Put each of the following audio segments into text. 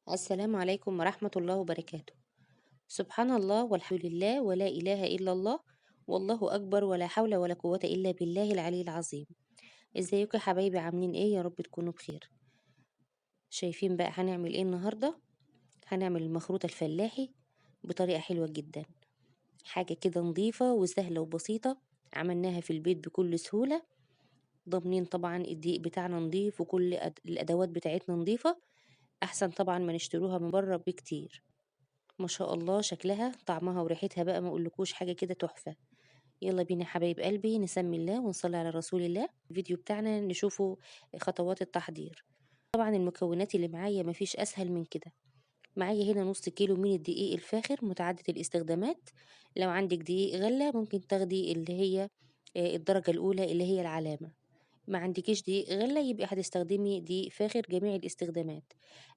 السلام عليكم ورحمة الله وبركاته. سبحان الله والحمد لله ولا إله إلا الله والله أكبر ولا حول ولا قوة إلا بالله العلي العظيم. ازيكم يا حبايبي، عاملين ايه؟ يا رب تكونوا بخير. شايفين بقى هنعمل ايه النهاردة؟ هنعمل المخروطة الفلاحي بطريقة حلوة جدا، حاجة كده نظيفة وسهلة وبسيطة، عملناها في البيت بكل سهولة، ضامنين طبعا الدقيق بتاعنا نظيف وكل الأدوات بتاعتنا نظيفة، أحسن طبعا ما نشتروها من بره بكتير. ما شاء الله شكلها طعمها وريحتها بقى ما اقولكوش، حاجة كده تحفة. يلا بينا حبايب قلبي نسمي الله ونصلي على رسول الله. الفيديو بتاعنا نشوفه خطوات التحضير. طبعا المكونات اللي معايا مفيش أسهل من كده. معايا هنا نص كيلو من الدقيق الفاخر متعدد الاستخدامات. لو عندك دقيق غلة ممكن تاخدي اللي هي الدرجة الأولى اللي هي العلامة، ما عندكيش دقيق غلة يبقى هتستخدمي دقيق فاخر جميع الاستخدامات.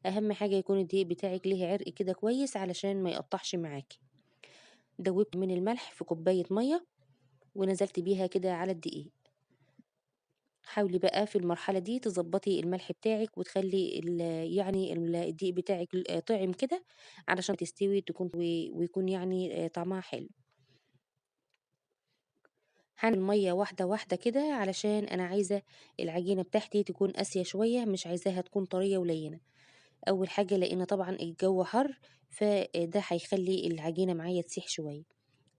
أهم حاجة يكون الدقيق بتاعك ليه عرق كده كويس علشان ما يقطعش معاكي. دوبت من الملح في كوباية مية ونزلت بيها كده على الدقيق. حاولي بقى في المرحلة دي تظبطي الملح بتاعك وتخلي الدقيق بتاعك طعم كده علشان تستوي تكون ويكون طعمها حلو. هعمل مية واحدة واحدة كده علشان أنا عايزة العجينة بتاعتي تكون قاسية شوية، مش عايزاها تكون طرية ولينة. أول حاجة لأن طبعا الجو حر، فده هيخلي العجينة معايا تسيح شوية،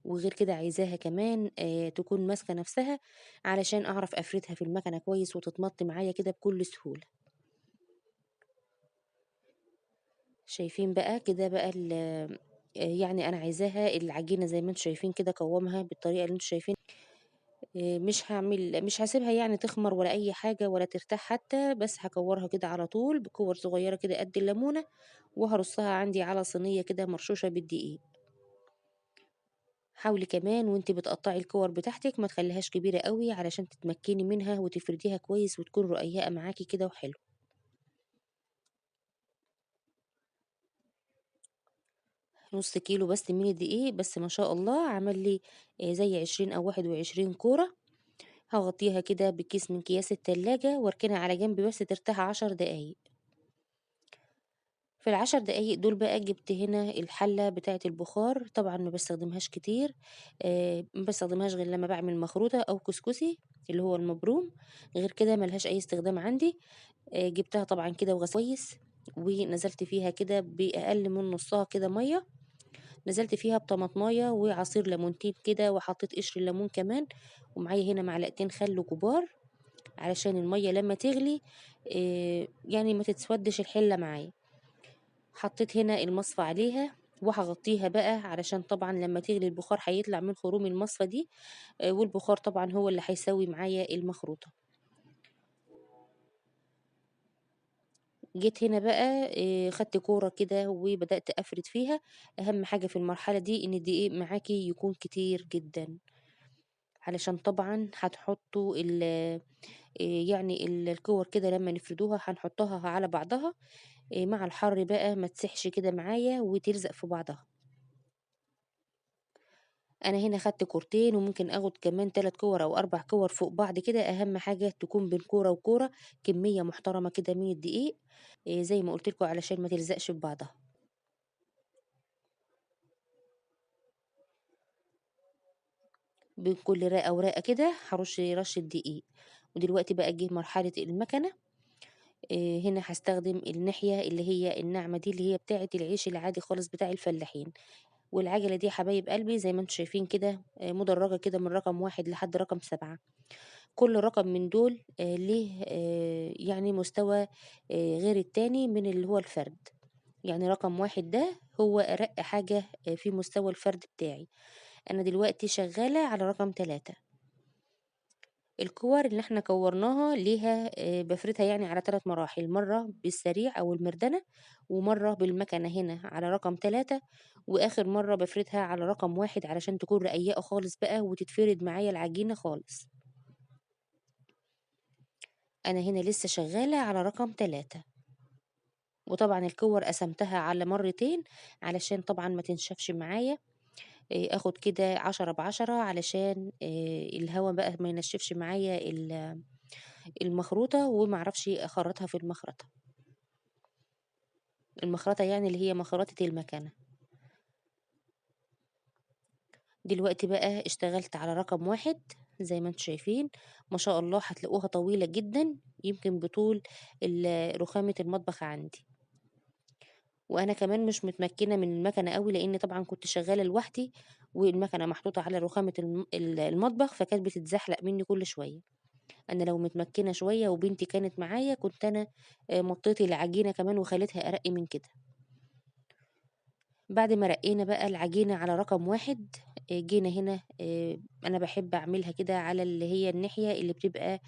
وغير كده عايزاها كمان تكون ماسكة نفسها علشان أعرف أفردها في المكنة كويس وتتمط معايا كده بكل سهولة. شايفين بقى كده بقى أنا عايزاها العجينة زي ما انتم شايفين كده، قوامها بالطريقة اللي انتم شايفين. مش هسيبها تخمر ولا أي حاجة ولا ترتاح حتى، بس هكورها كده على طول بكور صغيرة كده قد الليمونة، وهرصها عندي على صينية كده مرشوشة بالدقيق. حاولي كمان وانتي بتقطعي الكور بتاعتك ما تخليهاش كبيرة قوي علشان تتمكني منها وتفرديها كويس وتكون رقيقة معاكي كده وحلو. نص كيلو بس من الدقيق، بس ما شاء الله عمل لي زي 20 أو 21 كورة. هغطيها كده بكيس من اكياس التلاجة واركنها على جنب بس ترتاح 10 دقايق. في العشر دقايق دول بقى جبت هنا الحلة بتاعة البخار، طبعا ما بستخدمهاش كتير، ما بستخدمهاش غير لما بعمل مخروطة أو كسكسي اللي هو المبروم، غير كده ملهاش أي استخدام عندي. جبتها طبعا كده وغسلتها كويس ونزلت فيها كده بأقل من نصها كده مية، نزلت فيها بطماطمايه وعصير ليمونتين كده، وحطيت قشر الليمون كمان، ومعايا هنا معلقتين خل كبار علشان المية لما تغلي، ما تتسودش الحلة معايا. حطيت هنا المصفى عليها وهغطيها بقى علشان طبعا لما تغلي البخار هيطلع من خروم المصفى دي، والبخار طبعا هو اللي هيسوي معايا المخروطة. جيت هنا بقى، خدت كورة كده وبدأت أفرد فيها. أهم حاجة في المرحلة دي إن الدقيق معاكي يكون كتير جدا، علشان طبعا هتحطوا الكور كده لما نفردوها هنحطها على بعضها، مع الحر بقى ما تسحش كده معايا وتلزق في بعضها. أنا هنا خدت كورتين وممكن أخد كمان 3 كور أو 4 كور فوق بعض كده، أهم حاجة تكون بين كورة وكورة كمية محترمة كده من الدقيق، زي ما قلت لكم علشان ما تلزقش في بعضها. بين كل رقة ورقة كده هرش رشة دقيق. ودلوقتي بقى جه مرحلة المكنة، هنا هستخدم الناحية اللي هي الناعمة دي اللي هي بتاعة العيش العادي خالص بتاع الفلاحين. والعجلة دي يا حبايب قلبي زي ما انتم شايفين كده، مدرجة كده من رقم 1 لحد رقم 7. كل رقم من دول، ليه، مستوى، غير التاني من اللي هو الفرد. رقم 1 ده هو أرق حاجة، في مستوى الفرد بتاعي. أنا دلوقتي شغالة على رقم 3. الكور اللي احنا كورناها ليها، بفردها على 3 مراحل، مرة بالسريع أو المردنة، ومرة بالمكنة هنا على رقم 3، وآخر مرة بفردها على رقم 1 علشان تكون رقيقة خالص بقى وتتفرد معايا العجينة خالص. أنا هنا لسه شغالة على رقم 3، وطبعا الكور قسمتها على مرتين علشان طبعا ما تنشفش معايا، اخد كده 10 ب10 علشان، الهوا بقى ما ينشفش معايا المخروطة وما اعرفش اخرطها في المخرطة. المخرطة يعني اللي هي مخرطة المكنة. دلوقتي بقى اشتغلت على رقم 1 زي ما انتم شايفين، ما شاء الله هتلاقوها طويلة جدا، يمكن بطول رخامة المطبخ عندي. وانا كمان مش متمكنة من المكنة قوي، لان طبعا كنت شغالة لوحدي والمكنة محطوطة على رخامة المطبخ، فكانت بتتزحلق مني كل شوية. انا لو متمكنة شوية وبنتي كانت معايا كنت انا مطيت العجينة كمان وخليتها ارق من كده. بعد ما رقينا بقى العجينة على رقم 1، جينا هنا، أنا بحب أعملها كده على اللي هي الناحية اللي بتبقى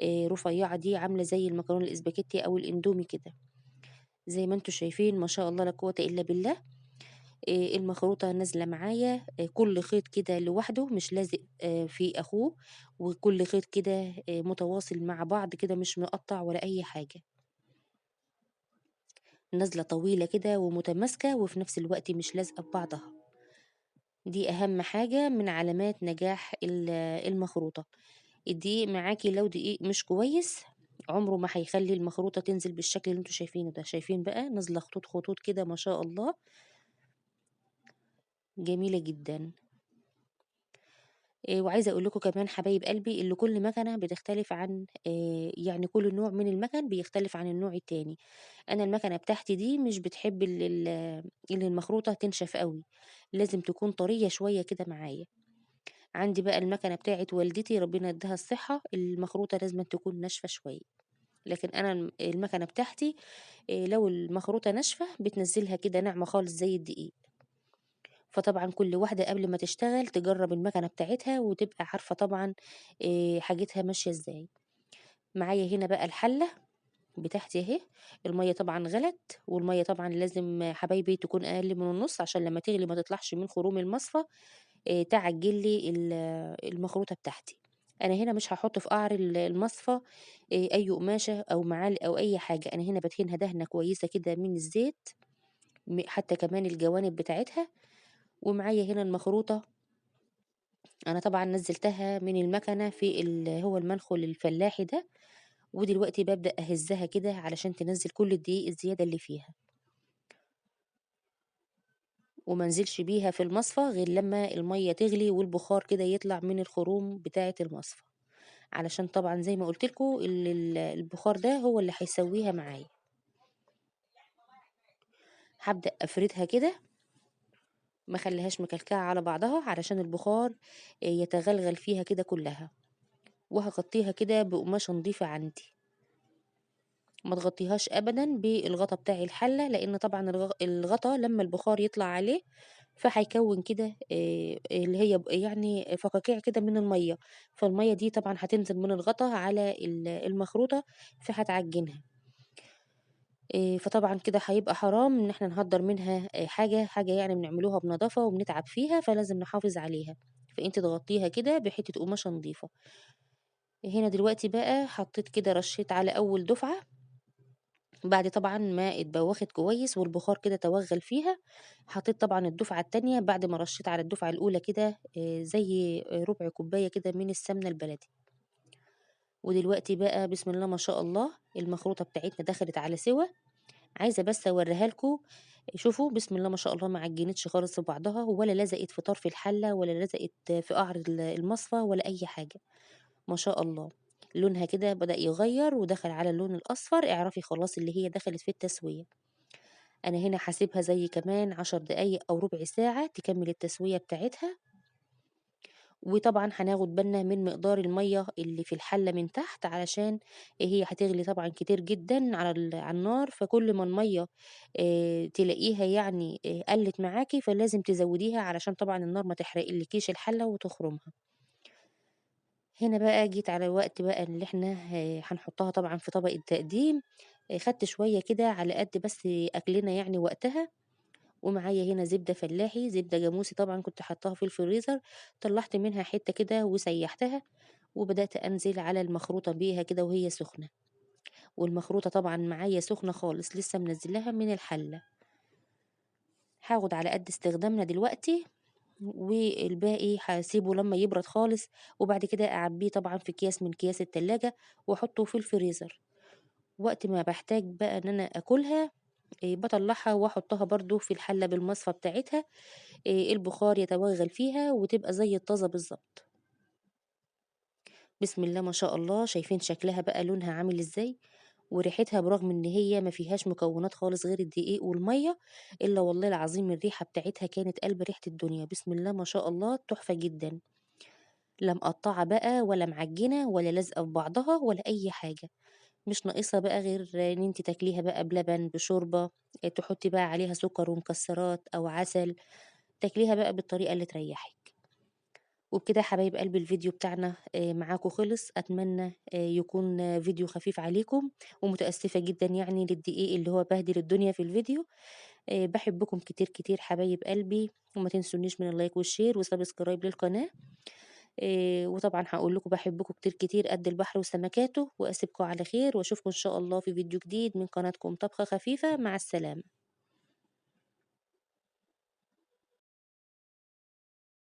رفيعة دي، عاملة زي المكرونة الإسباجيتي أو الإندومي كده. زي ما انتم شايفين ما شاء الله لا قوة إلا بالله، المخروطة نازلة معايا، كل خيط كده لوحده مش لازق في أخوه، وكل خيط كده متواصل مع بعض كده، مش مقطع ولا أي حاجة. نازلة طويلة كده ومتماسكة، وفي نفس الوقت مش لازقة في بعضها. دي أهم حاجة من علامات نجاح المخروطة. الدقيق معاكي لو دقيق مش كويس عمره ما هيخلي المخروطة تنزل بالشكل اللي انتوا شايفينه ده. شايفين بقى نازلة خطوط خطوط كده ما شاء الله، جميلة جدا. وعايزة أقول لكم كمان حبايب قلبي اللي كل مكنة بتختلف عن، يعني كل نوع من المكن بيختلف عن النوع التاني. أنا المكنة بتاعتي دي مش بتحب اللي المخروطة تنشف قوي، لازم تكون طرية شوية كده معايا. عندي بقى المكنة بتاعت والدتي ربنا يديها الصحة، المخروطة لازم تكون ناشفة شوية، لكن أنا المكنة بتاعتي، لو المخروطة ناشفة بتنزلها كده ناعمة خالص زي الدقيق. فطبعا كل واحدة قبل ما تشتغل تجرب المكنة بتاعتها وتبقى عارفة طبعا، حاجتها ماشية ازاي. معايا هنا بقى الحلة بتاعتي اهي، المية طبعا غلت، والمية طبعا لازم حبايبي تكون اقل من النص عشان لما تغلي ما تطلعش من خروم المصفى، تعجل لي المخروطة بتاعتي. انا هنا مش هحط في قعر المصفى، اي قماشة او معالق او اي حاجة، انا هنا بدهنها دهنة كويسة كده من الزيت، حتى كمان الجوانب بتاعتها. ومعايا هنا المخروطة، أنا طبعا نزلتها من المكنة في هو المنخل الفلاحي ده، ودلوقتي ببدأ أهزها كده علشان تنزل كل الدقيق الزيادة اللي فيها، وما انزلش بيها في المصفى غير لما المية تغلي والبخار كده يطلع من الخروم بتاعة المصفى، علشان طبعا زي ما قلت لكم البخار ده هو اللي هيسويها معايا. هبدأ أفردها كده، ما خليهاش مكلكعة على بعضها علشان البخار يتغلغل فيها كده كلها، وهغطيها كده بقماشة نظيفة عندي. ما تغطيهاش ابدا بالغطا بتاع الحلة، لان طبعا الغطا لما البخار يطلع عليه فهيكون كده، اللي هي فقاقيع كده من المية، فالمية دي طبعا هتنزل من الغطا على المخروطة فهتعجنها. فطبعا كده هيبقى حرام ان احنا نهدر منها، حاجة بنعملوها بنظافة وبنتعب فيها، فلازم نحافظ عليها. فانت تغطيها كده بحتة قماشة نظيفة. هنا دلوقتي بقى حطيت كده، رشيت على اول دفعة بعد طبعا ما اتبوخت كويس والبخار كده توغل فيها. حطيت طبعا الدفعة التانية بعد ما رشيت على الدفعة الأولى كده، زي ربع كوباية كده من السمنة البلدي. ودلوقتي بقى بسم الله ما شاء الله المخروطة بتاعتنا دخلت على سوا. عايزة بس اوريها لكم، شوفوا بسم الله ما شاء الله ما عجنتش خالص في بعضها، ولا لزقت في طرف الحلة، ولا لزقت في قعر المصفى، ولا أي حاجة. ما شاء الله لونها كده بدأ يغير ودخل على اللون الأصفر. اعرفي خلاص اللي هي دخلت في التسوية. أنا هنا هسيبها زي كمان 10 دقايق أو ربع ساعة تكمل التسوية بتاعتها. وطبعا هناخد بالنا من مقدار المية اللي في الحلة من تحت، علشان هي هتغلي طبعا كتير جدا على النار، فكل ما المية، تلاقيها قلت معاكي فلازم تزوديها، علشان طبعا النار ما تحرقلكيش الحلة وتخرمها. هنا بقى جيت على الوقت بقى اللي احنا، هنحطها طبعا في طبق التقديم. خدت شوية كده على قد بس أكلنا وقتها. ومعايا هنا زبدة فلاحي، زبدة جاموسي طبعا كنت حطاها في الفريزر، طلعت منها حتة كده وسيحتها، وبدأت أنزل على المخروطة بيها كده وهي سخنة. والمخروطة طبعا معايا سخنة خالص، لسه منزلها من الحلة. هاخد على قد استخدامنا دلوقتي، والباقي هسيبه لما يبرد خالص، وبعد كده أعبيه طبعا في أكياس من أكياس التلاجة وأحطه في الفريزر. وقت ما بحتاج بقى إن أنا أكلها باطلّعها وأحطها برضه في الحلة بالمصفى بتاعتها، البخار يتوغّل فيها وتبقى زي الطازة بالضبط. بسم الله ما شاء الله، شايفين شكلها بقى لونها عامل إزاي، وريحتها برغم إن هي ما فيهاش مكونات خالص غير الدقيق والمَيّة، إلا والله العظيم الريحة بتاعتها كانت قلب ريحة الدنيا، بسم الله ما شاء الله تحفة جدًا. لا مقطّعة بقى ولا معجنة ولا لازقة في بعضها ولا أي حاجة، مش ناقصها بقى غير إن أنتِ تاكليها بقى بلبن، بشوربة، تحطي بقى عليها سكر ومكسرات أو عسل، تاكليها بقى بالطريقة اللي تريحِك. وبكده يا حبايب قلبي الفيديو بتاعنا معاكم خلص. أتمنى يكون فيديو خفيف عليكم، ومتأسفة جدًا يعني للدقيق اللي هو بهدل الدنيا في الفيديو. باحبكم كتير كتير حبايب قلبي، وما تنسونيش من ال like وال share و subscribe للقناة. وطبعًا هاقول لكم باحبكم كتير كتير قد البحر وسمكاته، وأسيبكم على خير، وأشوفكم إن شاء الله في فيديو جديد من قناتكم طبخة خفيفة. مع السلامة.